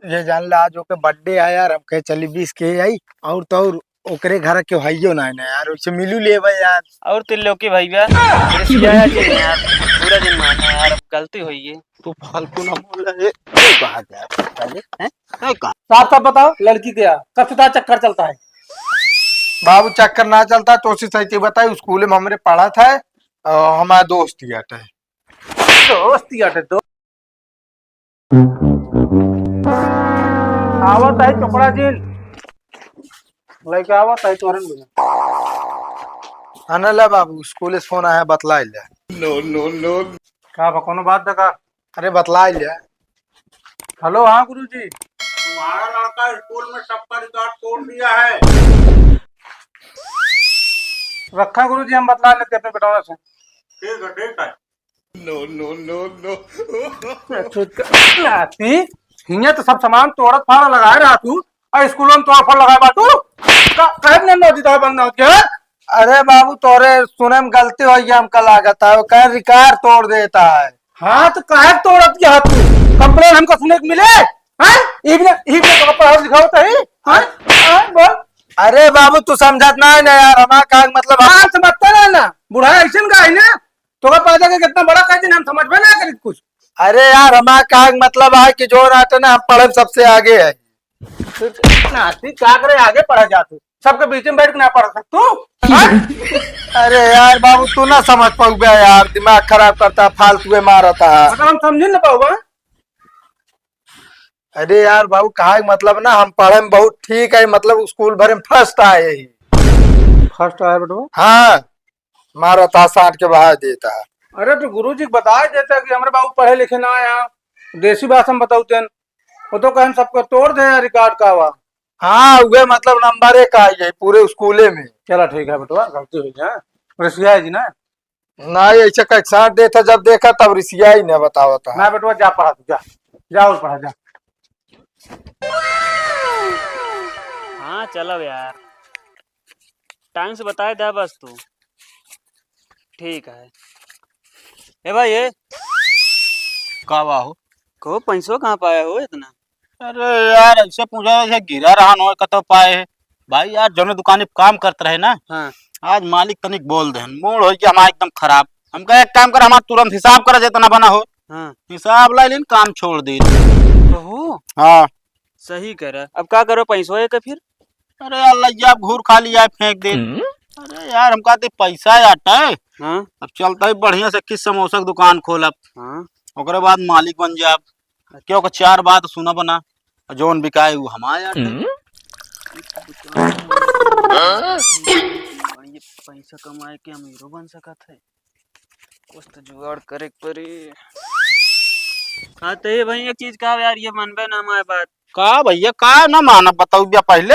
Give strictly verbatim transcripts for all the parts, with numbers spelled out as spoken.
ये जान ला, आज ओके birthday है यार, हम कहे चली बीस के आई, और तो और ओकरे घर के भाइयों ना है ना यार, उसे मिलू लेबे यार। और तेरे लोग के भाई बा, रिसियाया जी यार, पूरा दिन मारना यार, अब गलती हुई है। तू फालतू ना बोल रहे, तू कहाँ जा सकता है, हैं? हैं, कहाँ? साफ साफ बताओ, लड़की क्या, कब से तारा चक्कर चलता है? बाबू, चक्कर ना चलता, तो उसी सही बताई, स्कूल में हमरे पढ़ा था, अ, हमारा दोस्त ही आटे। दोस्त ही आटे, दोस्त। आवत है चोपड़ा जिन, लइके आवत है तोरन बुझा। आने ला बाबू, स्कूल से फोन आया, बतला ले। का बा, कोनो बात बा का? अरे बतला ले। हेलो, हाँ गुरुजी। तुम्हारा लड़का स्कूल में सबका रिकॉर्ड तोड़ दिया है। रखा गुरुजी, हम बतला लेते अपने बेटवा से। ठीक है, ठीक है। No, no, no, no. नाती, हियाँ तो सब सामान तोड़त फाड़ लगाए रहा तू, और स्कूलों में तोड़ फोड़ लगाए बा तू। का, काहे ने नोटिस है बंद होत के? अरे बाबू, तोरे सुने में गलती होइ गया, हमका लागत है, वो कहे रिकॉर्ड तोड़ देता है। हाँ, तो काहे तोड़त गया तू? कंप्लेन हमको सुने के मिले? हाँ? इबने, इबने तो पढ़ाओ लिखाओ तो ही? हाँ? हाँ, बोल। अरे बाबू, तू समझत ना है ना यार, हमारा का मतलब हम हाँ, समझता ना ना। बुढ़ा ऐसन का है ना? तोका पैदा के कितना बड़ा कर दिन, हम समझबे ना करी कुछ। अरे यार, हमार कहे के मतलब है कि जो रहते ना, हम पढ़े में सबसे आगे है। नाती का करे, आगे पढ़ा जा तू, सबके बीच में बैठ के ना पढ़ सक तू, हाँ? अरे यार बाबू, तू ना समझ पाऊबे यार, दिमाग खराब करता, फालतू में मारता है। मतलब हम समझ ना पाऊबा। अरे यार बाबू, कहे के मतलब ना, हम पढ़े में बहुत ठीक है, मतलब स्कूल भरे में फर्स्ट आए ही। फर्स्ट आए बेटवा? हाँ, मारा था साठ के बहा देता। अरे तो गुरुजी के बताए देता कि हमरे बाबू पढ़े लिखे ना आया, देसी भाषा में बताउतेन। वो तो कहन सबको तोड़ दे यार, रिकॉर्ड का हुआ। हाँ, उहे मतलब नंबर एक आई है पूरे स्कूले में। चला ठीक है बेटवा, गलती हो गया, रिसिया जी ना। ना, ऐसे कह साथ देता, जब देखा तब रिसिया ही ना बतावता। ना बेटवा, जा पढ़ा तू, जा, जा और पढ़ा, जा। हाँ, चलो यार, टाइम से बताए दे बस तू। ठीक है। ए भाई, ए। का बा हो? कहो, पैसवा कहाँ पाया हो इतना? अरे यार, ऐसे पूछा, ऐसे गिरा रहन हो, कतो पाए है? भाई यार, जौने दुकानी पे काम करत रहे ना, हाँ। आज मालिक तनिक बोल देहन, मूड हो गया हमारा एकदम खराब। हम कहे, "एक काम कर, हमारा तुरंत हिसाब करा, जितना बना हो।" हाँ। हिसाब ला लेन, काम छोड़ दे। कहो? हाँ। सही करा। अब का करो पैसवा के फिर? अरे यार, लइया घूर खाली आए फेंक दे। हम्म। अरे यार, हम कहते पैसा आटा है। हाँ। अब चलता ही बढ़िया से किस समोसा की दुकान खोलब। हाँ। ओकरे बाद मालिक बन जाब। क्यों का चार बात सुना बना, जौन बिकाए वो हमारे आटा है। हम्म। बढ़िया पैसा कमाए के अमीरो बन सकत है। कुछ तो जुगाड़ करे के पड़ी। हाँ, तो ये भाई एक चीज कहा यार, ये मनबे ना हमारे बात। का भैया, का ना मानब, बताऊ भैया पहले।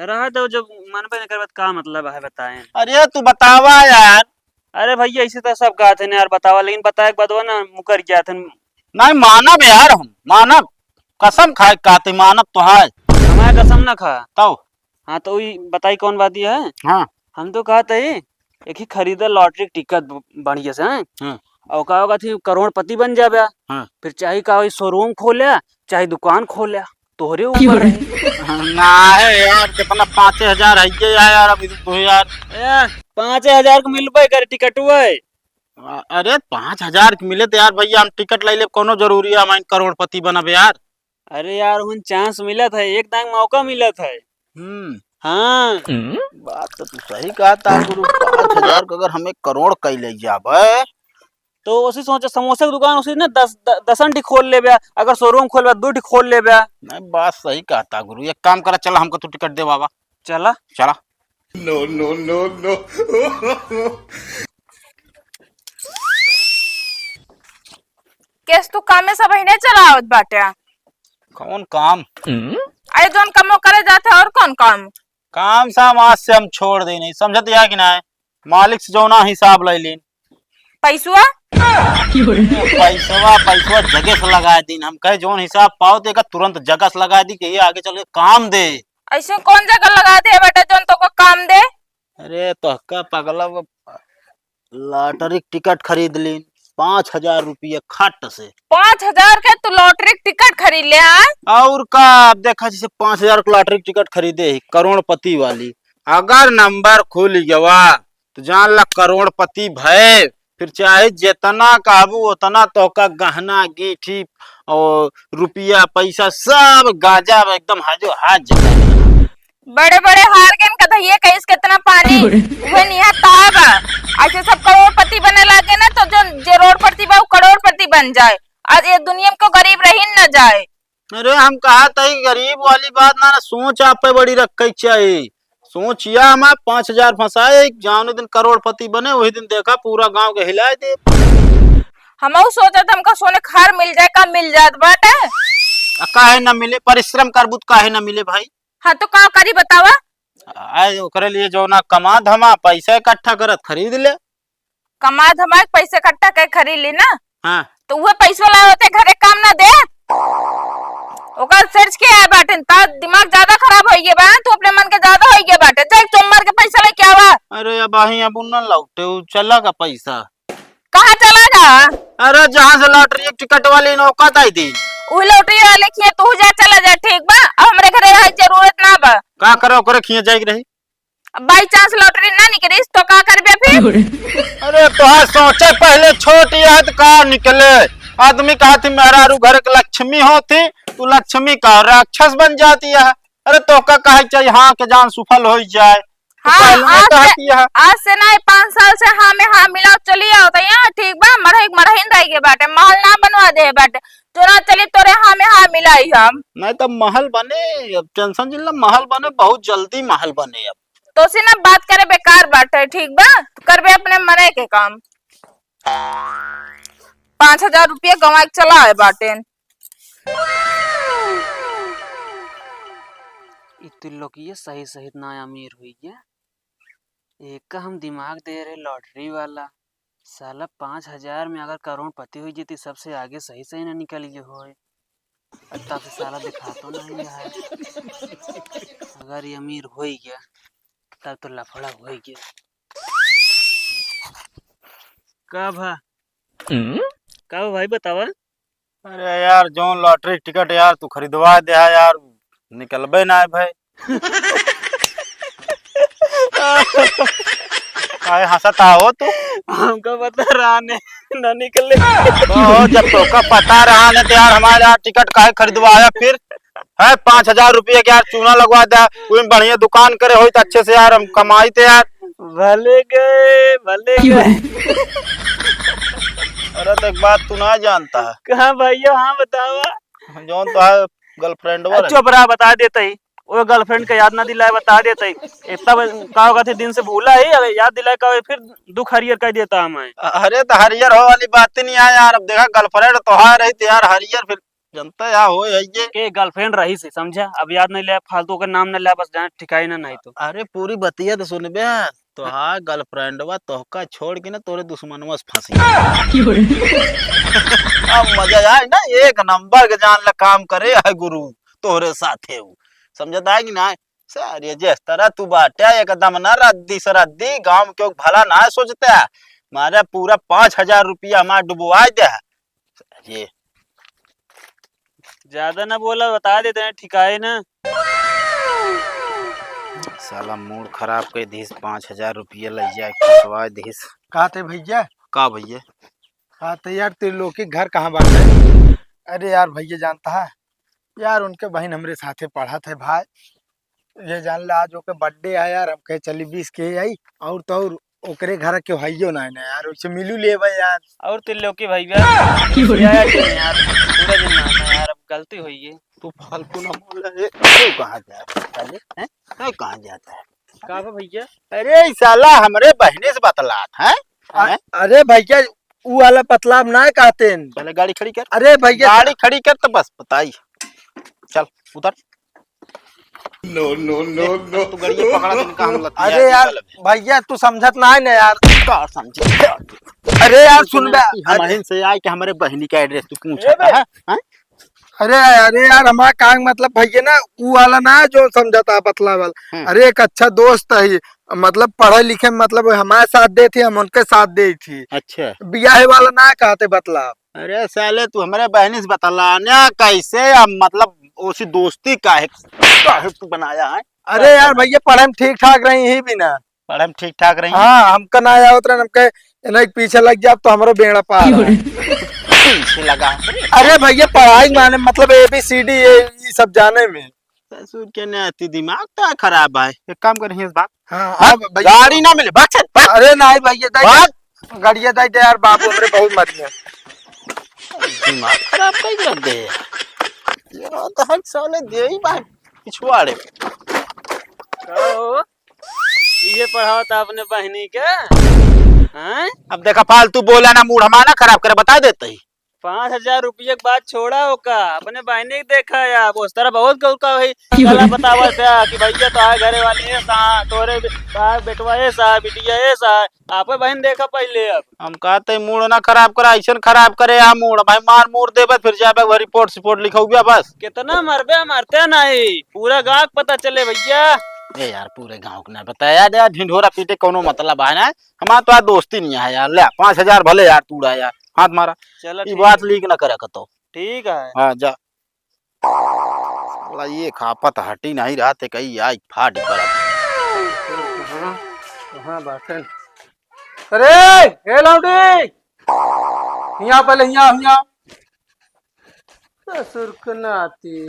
रहा तो जब मनबे नहीं करबे, तो का मतलब है बताएं? अरे तू बतावा यार। अरे भैया, ऐसे तो सब कहते हैं यार, बतावा, लेकिन बताए के बाद वो ना मुकर जाते हैं। नहीं मानब यार, हम मानब, कसम खाए के कहते मानब तो है। हमारे कसम ना खा। तो? हाँ, तो वही बताई कौन बात ये है? हाँ। हम तो कहते ही एक ही खरीदे लॉटरी टिकट ब-, बढ़िया से, हैं? हाँ। और का होगा थी करोड़पति बन जाबे। हाँ। फिर चाहे का होई शोरूम खोले, चाहे दुकान खोले, तोहरे ऊपर है। ना है यार, कितना पाँचे हजार है ये यार, यार, अभी तो यार। ए, पाँचे हजार के मिलबे करे टिकट हुआ है। अ-, अरे पाँच हजार के मिले तो यार भैया हम टिकट ले ले, कोनो जरूरी है हमारे करोड़पति बनब यार? अरे यार, उन चांस मिलत है, एक दांग मौका मिलत है। हम्म। हाँ। बात तो तू सही कहा था गुरु, पाँच हजार का अगर हमें करोड़ कई ले जाबे। तो उसी सोचे समोसा की दुकान उसी ने दस, द-, दसन ठी खोल लेबे, अगर शोरूम खोलबे दो ठी खोल लेबे। नहीं, बात सही कहा था गुरु, एक काम करा, चला हमको तू टिकट दे बाबा। चला। चला। No, no, no, no। Case तू कामे सब ही नहीं चलावत बाटे। कौन काम? अरे जौन कामो करे जाते और कौन काम? काम साम आज से हम छोड़ दे नहीं, समझत या कि ना? मालिक से जौना हिसाब ले लेन। पैसवा? पैसवा, पैसवा जगह से लगा दीन। हम कहे जौन हिसाब पाओ तो एका तुरंत जगह से लगा दी कि ये आगे चल के काम दे। ऐसे कौन जगह लगा दे बेटा जौन तोको काम दे? अरे तोहका पगला, वो लॉटरी टिकट खरीद लीन। पाँच हजार रुपया खट से। पाँच हजार के तू लॉटरी के टिकट खरीद ले, आय? और का, अब देखा, जैसे पाँच हजार के लॉटरी के टिकट खरीदे ही, करोड़पति वाली, अगर नंबर खुल गवा, तो जान ला करोड़पति भय। फिर चाहे जितना कहबू उतना तोहका गहना, अंगीठी और रुपया, पैसा सब गाजा एकदम हाजो हाज जता। बड़े बड़े हार गए कधैये कहिस कितना पानी, अरे। उहे निहा ताबा। ऐसे सब करोड़पति बने लागे ना, तो जो, जो रोडपति बा, वो करोड़पति बन जाए, और ये दुनिया में को गरीब रही न जाए। अरे, हम कहा तई गरीब वाली बात ना, ना, सोच आप पे बड़ी रखे के चाही। सोच या हमार पाँच हजार फंसाए, जानो दिन करोड़पति बने, वही दिन देखा पूरा गांव के हिलाए दे। हमहू सोचत हमका सोने खार मिल जाए, का मिल जात बाटे? आ, काहे ना मिले, परिश्रम करबू त काहे ना मिले भाई? हाँ, तो का करी बतावा? आ, ओकरे लिए जो ना कमा धमा, पैसा इकट्ठा करत खरीद ले। कमा धमा के पैसे इकट्ठा के खरीद ली ना। हाँ। तो उहे पैसवा लाए होते घरे काम ना दे। ओकर search के आए बाटे, ता दिमाग ज्यादा खराब होई गया बा, तू अपने मन के ज्यादा होई गया बाटे। जा सोमवार के पैसा लेके आवा। अरे अब अही अब उन्ना लौटे, उ चला का पैसा? कहाँ चला गा? अरे जहाँ से लॉटरी के टिकट वाली नौका दाई दी। उ लॉटरी वाले खिए तू जा चला जा, ठीक बा? अब हमरे घरे रहे के जरूरत ना बा। का करे ओकरे खिए जाए के रही? By chance लॉटरी ना निकलिस तो का करबे फिर? अरे तोहार सोचे पहले छोट याद का निकले। आदमी कहा थी मेहरारू घर के लक्ष्मी होती, तू लक्ष्मी का राक्षस बन जाती है। अरे तोहका कहे के चाहिए हाँ के जान सुफल हो जाए। तो हाँ, पहले ना आज से, कहती है। आज से ना पाँच साल से हाँ में हाँ मिलाओ चली आओ तो यहाँ ठीक बा, मरही मरहीन रह गए बाटे, महल ना बनवा दे बाटे, तोरा चली तोरे हाँ में हाँ मिलाई हम। नहीं तो महल बने, अब tension जिन ला, महल बने, बहुत जल्दी महल बने अब। तोसे ना बात करे बेकार बाटे, ठीक बा? करबे अपने मने के काम। पाँच हजार रुपया गंवा के चला आए बाटेन। ई तिल्लोकिया सही सहित ना अमीर होई गया। एक हम दिमाग दे रहे लॉटरी वाला, साला पाँच हजार में अगर करोड़पति हो जेती, सबसे आगे सही सही ना निकल गए होए। तब से साला दिखा तो नहीं है। अगर ये अमीर हो ही गया, तब तो लफड़ा हो ही गया। का भा? हम्म? का भा भाई बतावा? अरे यार, जौन लॉटरी टिकट यार तू खरीदवा दे है यार, निकलबे ना है भाई। काहे हंसत हो तू? हमका पता रहा ने, ना निकले। तो जब तोका पता रहा ने, तो यार हमारे यार टिकट काहे खरीदवाया फिर? है पाँच हजार रुपया के यार चूना लगवा दे, कोई बढ़िया दुकान करे होई तो अच्छे से यार हम कमाई थे यार। भले गए, भले गए। अरे तो एक बात तू ना जानता है। कहाँ भैया, हाँ बतावा। जौन तो है girlfriend वाला। चुप रहा, बता देते ही। वो girlfriend का याद ना दिलाए, बता देते ही। इतना ब-, का होगा थे दिन से भूला ही, अगर याद दिलाए का फिर दुख हरियर कर देता हमें। अरे तो हरियर हो वाली बात ही नहीं है यार। अब देखा girlfriend तो है रही तो यार हरियर फिर जनता या हो है ये। के girlfriend रही से समझा, अब याद नहीं ले, फालतू का नाम ना ले, बस जाने ठिकाई ना नहीं तो। अरे पूरी बतिया तो सुन बे। तोहार girlfriendवा तोहका छोड़ के ना तोरे दुश्मनवा से फंसी। अब मजा आए ना, एक नंबर के जान ला काम करे है गुरु, तोहरे साथे उ। समझत आए कि ना? सारे जिस तरह तू बाटे एकदम ना रद्दी से रद्दी, गांव के भला ना सोचते। मारे पूरा पाँच हजार रुपया हमार डुबवा दे। ये ज्यादा ना बोला, बता देते हैं ठिकाए ना। साला मूड खराब कर दिस, पाँच हजार रुपया ले जाए फंसवा दिस। का थे भैया? का भैया? का थे यार, त्रिलोकी घर कहाँ बाटे? अरे यार भैया जानता है यार, उनके बहन हमरे साथे पढ़त है भाई, ये जान ले, आज ओके birthday है यार, हम कहे चली बीस के आई, और तो और ओकरे घर के भाइयों ना है ना यार, उसे मिलू लेबे यार। और तिल्लोकी भैया, यार, यार, पूरा दिन ना है यार, अब गलती हुई है। तू फालतू ना बोल रहे, तू कहाँ जाता है? हैं? तू कहाँ जाता है? का बा भैया? अरे, ई साला हमरे बहिने से बतलात है। अ-, हैं? अरे भैया, ऊ वाला बतलाव ना कहते हैं। पहले गाड़ी खड़ी कर। अरे भैया, गाड़ी खड़ी कर तो बस बताई। चल, उतर। No, no, no, no। तू गाड़ी पकड़ा, इनका हम लतिया अरे यार, दिया लगे। भैया, तू समझत ना है ना यार। का समझे? अरे यार, सुन बे। हम अरे। अहिन से आए कि हमरे बहिनी का address तू पूछत है, हैं? अरे, अरे यार, हमार का मतलब भैया ना, ऊ वाला ना जो समझता है बतला वाला। हम्म। अरे, एक अच्छा दोस्त है, मतलब पढ़े लिखे में, मतलब हमारे साथ देत ही, हम उनके साथ देत ही। अच्छा। बियाहे वाला ना कहते बतला। अरे साले, तू हमरे बहनी से बतला ना, कैसे अब, मतलब ओसी दोस्ती काहे, काहे तू बनाया है? अरे यार भैया, पढ़े में ठीक ठाक रही ही भी ना। पढ़े में ठीक ठाक रही? हाँ, हमका ना आवत रहे, हमके इन्हें के पीछे लग जाब तो हमरो बेड़ा पार है। पीछे लगा। अरे भैया, पढ़ाई माने मतलब A B C D, ये, ये सब जाने में। ससुर के नाती दिमाग तो खराब है। एक काम करिए इस बात। हाँ, हाँ, हाँ, भैया। गाड़ी ना मिले, भाग चल, भाग। अरे नहीं भैया, देख, भाग। गाड़िया दे दे यार, बाबू हमरे बहुत मरिया। दिमाग खराब कर रख दे यार। ये तो हर साले दे ही भाई पिछवाड़े। कहो, ये पढ़ाओ था अपने बहनी के? हैं? अब देखा, फालतू बोला ना, मूड हमारा ना खराब करे, बता देते ही। पाँच हजार रुपये के बात छोड़ा ओका, अपने बहनी के देखा या, वो तरह बहुत गौर का भाई, क्यों? गला बतावा था कि भैया तो आए घरे वाली है सा, तोरे बे-, तोहार बेटवा है सा, बिटिया है सा, आपे बहन देखा पहले अब। हम कहते मूड ना खराब करा, ऐसन खराब करे आ मूड, भाई मार मूड देबे, फिर जाबे घर रिपोर्ट सिपोर्ट लिखौबे बस। कितना मरबे, मरते नहीं, पूरा गाँव के पता चले भैया। ए यार, पूरे गाँव के ना बताया यार, ढिंढोरा पीटे कौनो मतलब है ना, हमार तो यार दोस्ती नहीं है यार, ले पाँच हजार भले यार तू उड़ा यार, हाथ मारा। चलो ई ठीक बात है। लीक ना करे कतो। ठीक है। हाँ, जा। साला ये खापत हटी नहीं रहा ते कहीं आई फाट पड़ा। हाँ, हाँ, बात है। अरे, ए लौंडी, हियाँ पहले, हियाँ, हियाँ। ससुर के नाती,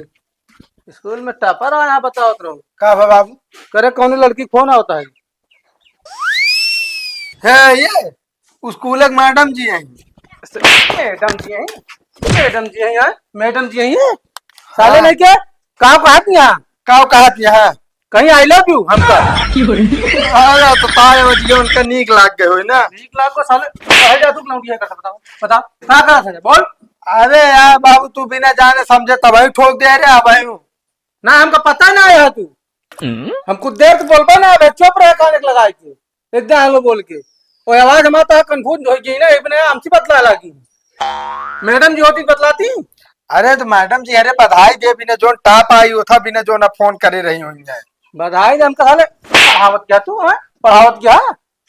स्कूल में टॉपर आया बतावत रहो। का बा बाबू? करे कौन लड़की फोन आवता है? है ये? स्कूल के मैडम जी हैं। मैडम जी हैं? मैडम जी हैं यार? मैडम जी हैं ये? साले हाँ। नहीं क्या? काव कहत यहाँ? काव कहत यहाँ? कहीं I love you हमका? अरे तो ताए वो जी उनका नीक लाग गए होई ना? नीक लाग को साले, कहे जा तू लौंडिया कर, बताओ, बता, का करत है? बोल। अरे यार बाबू, तू बिना जाने समझे तब ही ठोक दे रे, अब ही। ना, हमका पता ना है तू। हम्म? हम कुछ देर से बोलबा ना, अबे चुप रह कान के लगाए के। एकदम हेलो बोल के। ओ आवाज हमार तो confuse हो गई ना, एक बिना हमसे बतला लागी। मैडम जी होती बतलाती? अरे तो मैडम जी, अरे बधाई दे, बिना जोन टॉप आई हो था, बिना जोन फोन करे रही हुई है। बधाई दे, हमका साले पढ़ावत क्या तू, हैं? पढ़ावत क्या?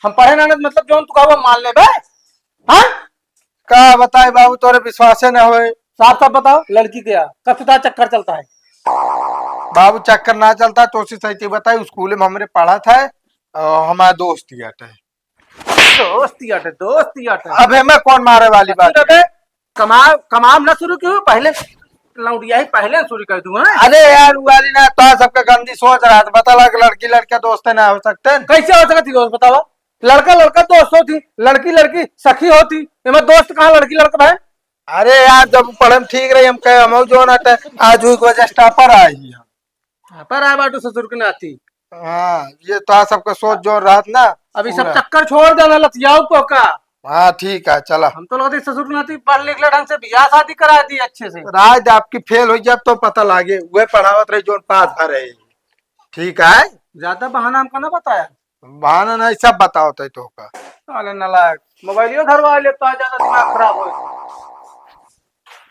हम पढ़े ना, मतलब जोन तू कहो मान ले बे। हाँ? का बताए बाबू, तोरे विश्वासे न होए। साफ साफ बताओ, लड़की क्या? कब से तारा चक्कर चलता है? बाबू, चक्कर ना चलता, तो से सही बताई, स्कूल में हमरे पढ़त है, और हमारा दोस्त ही आटे। दोस्त ही आटे, दोस्त ही आटे। अब हमें कौन मारे वाली बात है? अबे, कमाम, कमाम ना शुरू क्यों? पहले लौंडिया ही पहले शुरू कर दूं, हैं? अरे यार, वो वाली ना, तो सबका गंदी सोच रहा था। बता लग, लड़की लड़का दोस्त ना हो सकते हैं। कैसे हो सकती दोस्त, बताओ? लड़का लड़का दोस्त होती, लड़की लड़की सखी होती, एमे दोस्त कहाँ लड़की लड़का भाई? अरे यार, जब पढ़े में ठीक रही, हम कहे, हम जो ना टे, आज हुई को वजह से टॉपर आई ही हम। हाँ, पर आए बाटू ससुर के नाती। हाँ, ये तो सबका सोच जो रहत ना। अब ये सब पूरा। चक्कर छोड़ देना, लतियाऊ को का। हाँ, ठीक है, चला। हम तो लगते ससुर के नाती पढ़ लिख ले ढंग से, बियाह शादी करा दी अच्छे से। राज आपकी फेल हो जाए तो पता लागे, वह पढ़ावत रही जो पास भरे। ठीक है। ज्यादा बहाना हमका ना बताया। बहाना नहीं, सब बताओ तै तो का। साले नालायक, मोबाइलियो धरवा लेता है, ज्यादा दिमाग खराब हो।